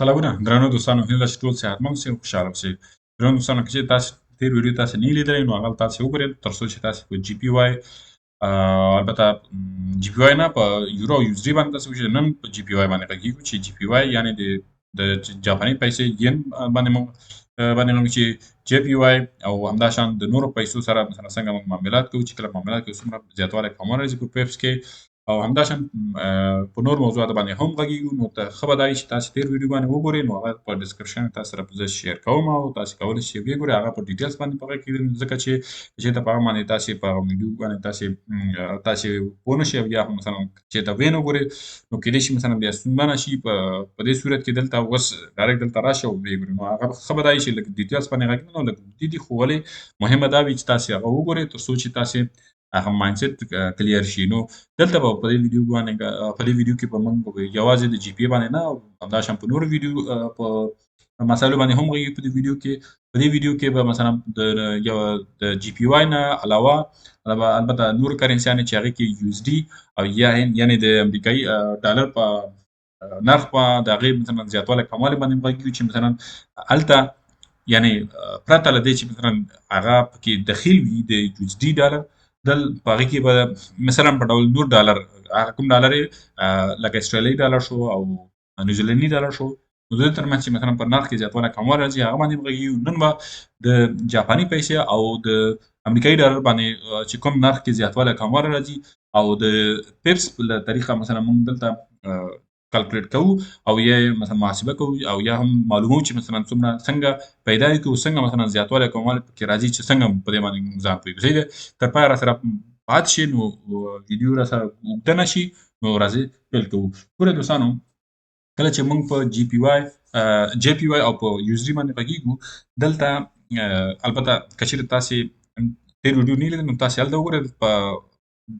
سلامونه درنو دوستانو، هیله ده چې ټول صحتمند اوسئ او خوشحاله اوسئ. درنو دوستانو، که چېرې تاسو تېر ویډیو تاسو نه لیدلی نو هغه تاسو وګورئ تر څو چې تاسو په جی پی وای، البته جی پی وای نه، په یورو او یوزډي باندې تاسو وشئ. نن په جی پی وای باندې غږیږو چې جی پی وای یعنې د جاپاني پیسې ین باندې موږ باندې موږ چې جی پی وای او همداشان د نورو پیسو سره مثلا څنګه موږ معاملات کوو، چې کله معاملات کوو څومره زیاتوالی کموالی راځي په پیپس کې، او همداشان په نور موضوعاتو باندې هم غږیږو. نو ته ښه به دا وي چې تاسو تېر ویډیو باندې وګورئ، نو هغه په ډسکرپشن کې تاسو سره زه شیر کوم او تاسو کولی شئ ویې ګورئ. هغه په ډیټیلز باندې په غږ کېږي، ځکه چې چېرته په هغه باندې تاسو په هغه ویډیو باندې تاسو پوه نه شئ او یا هم مثلا چېرته ویې نه ګورئ نو کېدای شي مثلا بیا ستونزمنه شي. په دې صورت کې دلته اوس ډایرکټ دلته راشي او ویې ګورئ. نو هغه ښه به دا وي چې لږ ډیټیلز باندې غږ نو لږ اوږدې دي، خو ولې مهمه دا وي چې تاسو هغه وګورئ تر څو چې تاسو هغه ماینډسیټ کلیر شي. نو دلته به په دې ویډیو باندې، په دې ویډیو کې به موږ یوازې د جی پی باندې نه، همداشان په نورو ویډیو په مسایلو باندې هم غږیږو. په دې ویډیو کې، په دې ویډیو کې به مثلا د یو د جی پی وای نه علاوه البته نور کرنسیانې چې هغې کې یو اس ډي او یا یعنې د امریکایي ډالر په نرخ په د هغې مثلا زیاتوالی کموالی باندې غږیږو، چې مثلا هلته یعنې پرته له دې چې مثلا هغه پکې دخیل وي د یو اس ډي ډالر، دل په هغې کې به مثلا په ډول نور ډالر، هغه کوم ډالر لکه اسټرالیایي ډالر شو او نیوزیلندي ډالر شو، نو د دې ترمنځ چې مثلا په نرخ کې زیاتوالی کموالی راځي هغه باندې غږیږو. نن به د جاپاني پیسې او د امریکایي ډالر باندې چې کوم نرخ کې زیاتوالی کموالی راځي او د پیپس له طریقه مثلا موږ دلته کلکولیټ کوو او یا مثلا محاسبه کوو او یا هم معلومو چې مثلا څومره څنګه پیدا کوو، څنګه مثلا زیاتوالی کموالی پکې راځي، چې څنګه په دې باندې ځان پوهېږو. صحیح ده، تر پایه را سره پاتې شئ نو ویډیو را سره اوږده نه شي. نو راځئ پیل کوو. ګورئ دوستانو، کله چې موږ په جی پی وای، جی پی وای او په یوزري باندې غږیږو دلته، البته که چېرې تاسې تېر ویډیو نه لیدل نو تاسې هلته وګورئ، په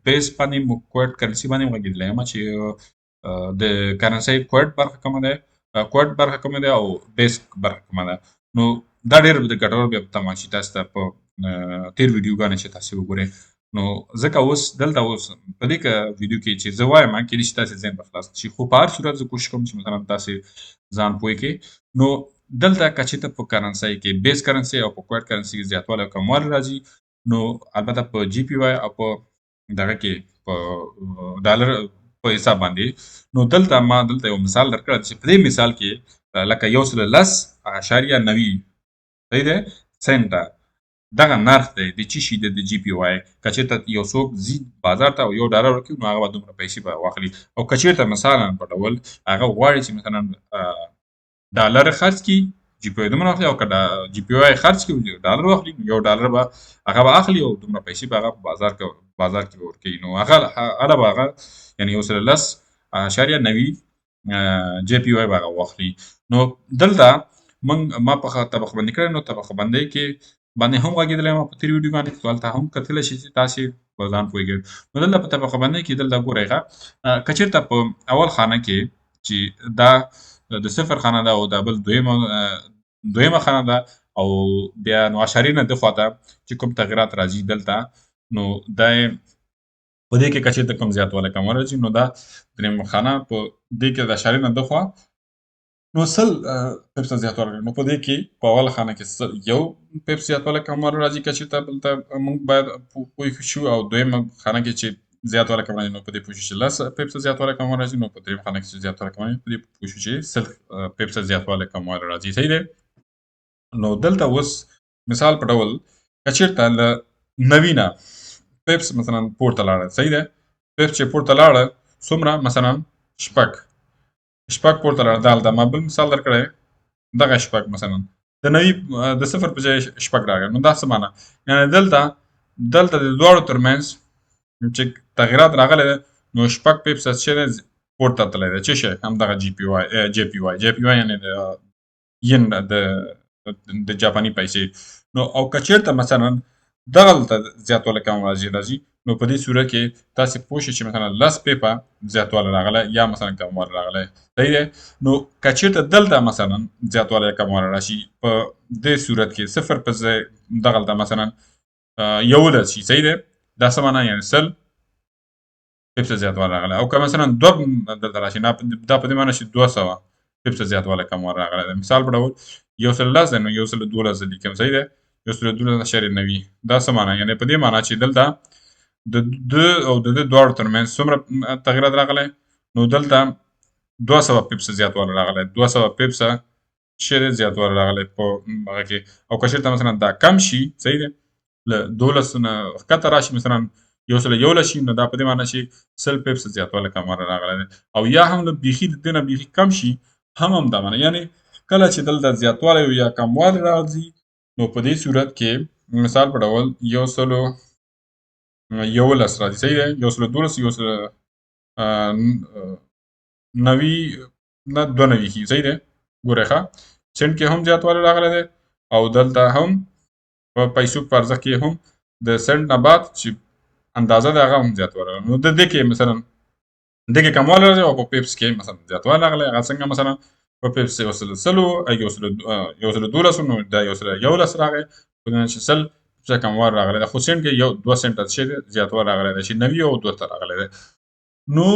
بیس باندې موږ کوټ کرنسي باندې هم غږېدلی یم چې د کرنسۍ کوټ برخه کومه ده، کوټ برخه کومه ده او بیس برخه کومه ده. نو دا ډېر د ګټور بیا په تمه چې تاسو ته په تېر ویډیوګانې چې تاسې وګورئ. نو ځکه اوس دلته اوس په دې ویډیو کې چې زه وایم کېدای شي تاسې ذهن به خلاص شي، خو په هر صورت زه کوشش کوم چې مثلا تاسې ځان پوه کړئ. نو دلته که چېرته په کرنسۍ کې بیس کرنسي او په کوټ کرنسي کې زیاتوالی او کموالی راځي، نو البته په جی پی وای او په دغه کې په ډالر په حساب باندې، نو دلته ما دلته یو مثال درکړی چې په دې مثال کې لکه 110.90، صحیح دی، سنټه دغه نرخ دی د چی شي د جی پی وای. که چېرته یو څوک ځي بازار ته او یو ډالر ورکوي نو هغه به دومره پیسې به واخلي، او که چېرته مثلا په ډول هغه غواړي چې مثلا ډالر خرڅ کړي جی پی وای دومره واخلي، او که جی پی وای خرڅ کړي ډالر واخلي نو یو ډالر به هغه به اخلي او دومره پیسې به هغه په بازار کې به ورکوي. نو هغه هله به هغه یعنې 110.90 جی پی وای به هغه واخلي. نو دلته موږ ما په طبقه بندي کړی، نو طبقه بندۍ کې باندې هم غږېدلی یم په تېر ویډیو باندې، خو هلته هم کتلی شئ چې تاسې به ځان پوهېږئ. نو دلته په طبقه بندۍ کې دلته ګورئ ښه، که چېرته په اول خانه کې چې دا د صفر خانه ده او دا بل دویمه خانه ده، او بیا نو اشارې نه د خوا ته چې کوم تغیرات راځي دلته، نو دا په دې کې که چېرته کوم زیاتوالی کموالی راځي نو دا درېیمه خانه په دې کې د اشارې نه د خوا نو 100 پیپسه زیاتوالی راځي. نو په دې کې په اوله خانه کې یو پیپس زیاتوالی کموالی راځي که چېرته بل ته موږ باید پوه شو، او دویمه خانه کې چې زیاتوالی کموالی راځي نو په دې پوه شو چې 10 پیپسه زیاتوالی کموالی راځي، نو په درېیمه خانه کې چې زیاتوالی کموالی راځي په دې پوه شو چې 100 پیپسه زیاتوالی کموالی راځي. صحیح دی. نو دلته اوس مثال په ډول که چېرته له 90 نه پیپس مثلا پورته لاړه، صحیح دی، پیپس چې پورته لاړه څومره مثلا شپږ پورته لاړه، دا هلته ما بل مثال درکړی، دغه شپږ مثلا د 90 د صفر په ځای شپږ راغی، نو دا څه معنا؟ یعنې دلته د دواړو ترمنځ چې تغیرات راغلی دی نو شپږ پیپس چې دی پورته تللی دی، چې شی همدغه جی پی وای، جی پی وای، جی پی وای یعنې د ین د جاپاني پیسې. نو او که چېرته مثلا دغلته زیاتوالی کم راځي نو په دې صورت کې تاسې پوه شئ چې مثلا 10 پیپه زیاتوالی راغلی یا مثلا کموالی راغلی، صحیح دی. نو که چېرته دلته مثلا زیاتوالی یا کموالی راشي په دې صورت کې صفر په ځای دغلته مثلا 11 شي، صحیح دی، دا څه معنا؟ یعنې 100 پیپسه زیاتوالی راغلی. او که مثلا دوه دلته راشي، دا په دې معنا چې 200 pips زیاتوالی کموالی راغلی دی. مثال په ډول 110 دی، نو 112 لیکم، صحیح دی، 112.90. دا څه معنا؟ یعنې په دې معنا چې دلته د ده او د ده دواړو ترمنځ څومره تغیرات راغلی؟ نو دلته 200 pips زیاتوالی راغلی، 200 pips چې زیاتوالی راغلی په هغه کې. او که چېرته مثلا دا کم شي، صحیح دی، له 12 نه ښکته راشي، مثلا 111 شي، نو دا په دې معنی چې 100 pips زیاتوالی کموالی راغلی دی. او یا هم له بیخي د دې نه بیخي کم شي، هم هم دا معنی، یعنې کله چې دلته زیاتوالی یا کموالی راځي، نو په دې صورت کې مثال په ډول 111 راځي، صحیح دی، 112، 190 نه 92 کېږي، صحیح دی. ګورئ ښه، سنټ کې هم زیاتوالی راغلی دی، او دلته هم په پیسو په ارزښت کې هم د سنټ نه بعد چې اندازه ده هغه هم زیاتوالی راغلی. نو د دې کې مثلا دې کې کموالی راځي او په pips کې مثلا زیاتوالی راغلی. هغه څنګه؟ مثلا په pips 100 112، نو دا 111 راغی، په دې چې 100 pips کموالی راغلی دی، خو سنټ کې یو دوه سنټ څه دی زیاتوالی راغلی دی چې 90 او 2 ته راغلی دی. نو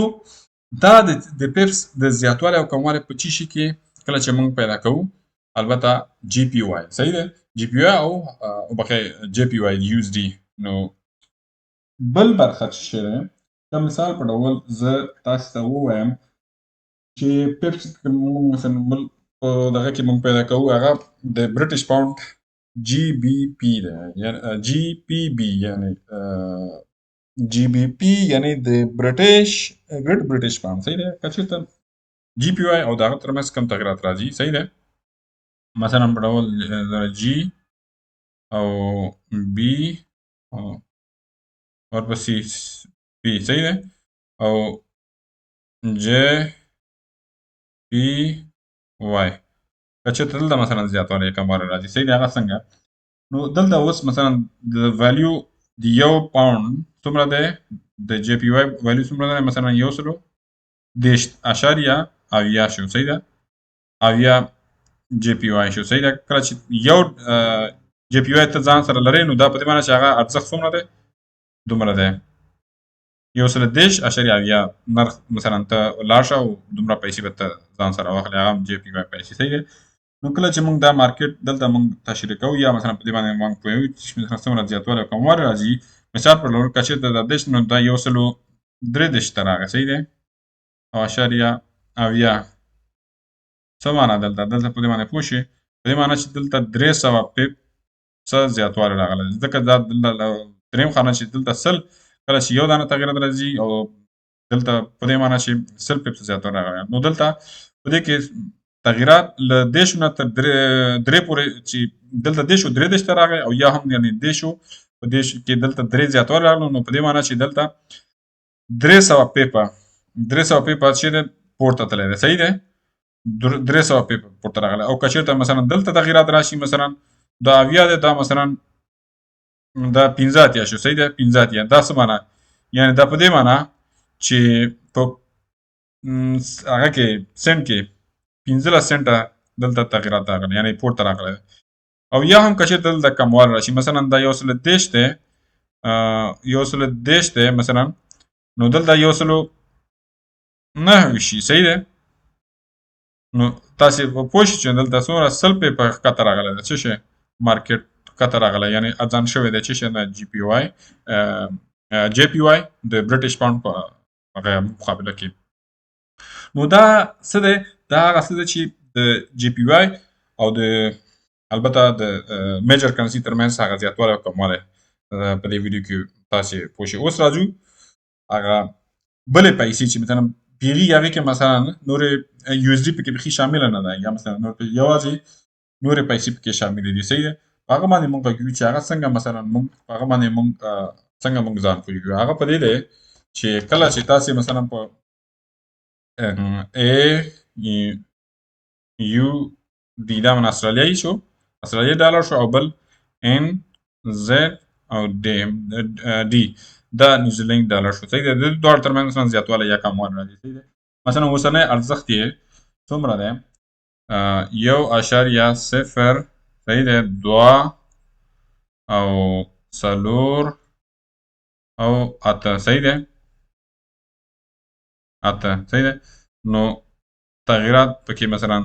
دا د pips د زیاتوالی او کموالی په چی شي کې کله چې موږ پیدا کوو، البته جی پی وای، صحیح دی، جی پی وای او بخښئ جی پی وای یو اس ډي. نو بل برخه چې شی دی، د مثال په ډول زه تاسو ته ووایم چې pips موږ مثلا بل په دغه کې موږ پیدا کوو، هغه د برټش پاونډ جی بی پی دی، یعنی جی پی بی، یعنی جی بی پی، یعنی د برټش ګریټ برټش پاونډ، صحیح دی. که چېرته جی پی وای او د هغه ترمنځ کوم تغیرات راځي، صحیح دی، مثلا په ډول جی او بی او ورپسې پی، صحیح دی، او جی پی وای، که چېرته دلته مثلا زیاتوالی یا کموالی راځي، صحیح دی، هغه څنګه؟ نو دلته اوس مثلا د value د یو پاونډ څومره دی، د جی پی وای value څومره دی، مثلا 130.70 شو، صحیح ده، 70 جی پی وای شو، صحیح ده. کله چې یو جی پی وای ته ځان سره لرې، نو دا په دې معنی چې هغه ارزښت څومره دی، دومره دی، 130.70 نرخ مثلا ته لاړ شه او دومره پیسې به ته ځان سره واخلې، هغه هم جی پی وای پیسې، صحیح دی. نو کله چې موږ دا مارکیټ دلته موږ تشریح کوو، یا مثلا په دې باندې موږ پوهیږو چې مثلا څومره زیاتوالی او کموالی راځي، مثال پر ډول که چېرته دا 30، نو دا 133 ته راغی، صحیح دی، او 70. څه معنا دلته؟ دلته په دې باندې پوه شئ، په دې معنا چې دلته 300 pip څه زیاتوالی راغلی، ځکه دا دلته دریم خانه چې دلته 100، کله چې یو دانه تغیرات راځي، او دلته په دې معنا چې 100 pip څه زیاتوالی راغلی. نو دلته په دې کې تغیرات له 30 نه تر درې پورې چې دلته 30 33 ته راغی، او یا هم یعنې 30 په دېرش کې دلته درې زیاتوالی راغلی، نو په دې معنا چې دلته 300 pip، 300 pip چې دی پورته تللی دی، صحیح دی، 300 pip پورته راغلی. او که چېرته مثلا دلته تغیرات راشي، مثلا دا 70 دی، دا مثلا دا 85 شو، صحیح دی، 85. دا څه معنا؟ یعنې دا په دې معنا چې په هغه کې سنټ کې 15 سنټه دلته تغیرات راغلی، یعنې پورته راغلی. او یا هم که چېرته دلته کموالی راشي، مثلا دا 130 دی، 130 دی مثلا، نو دلته 109 شي، صحیح دی. نو تاسې به پوه شئ چې دلته څومره 100 pip ښکته راغلی دی، څه شی مارکیټ ښکته راغلی، یعنې ارزان شوی دی، څه شی نه جی پی وای، جی پی وای د برټش پاونډ په هغه مقابله کې. نو دا څه دی؟ دا هغه څه دی چې د جی پی وای او د البته د major currency ترمنځ هغه زیاتوالی او کموالی په دې ویډیو کې تاسې پوه شئ. اوس راځو هغه بلې پیسې چې مثلا پیری هغې کې مثلا نورې یو اس ډي پکې بیخي شامله نه ده، یا مثلا نور پکې یوازې نورې پیسې پکې شاملې دي، صحیح ده. په هغه باندې مونږ غږیږو چې هغه څنګه مثلا مونږ په هغه باندې مونږ، څنګه مونږ ځان پوهیږو. هغه په دې دی چې کله چې تاسې مثلا په ای یو ډي دا من استرالیایي شو، استرالیایي ډالر شو، او بل ان زد او ډي دا نیوزیلند ډالر شو، صحیح دی. د دې دواړو ترمنځ مثلا زیاتوالی یا کموالی راځي، صحیح دی. مثلا اوسنی ارزښت یې څومره دی؟ 1.0، صحیح دی، دوه او څلور او اته، صحیح دی، اته، صحیح دی. نو تغیرات پکې مثلا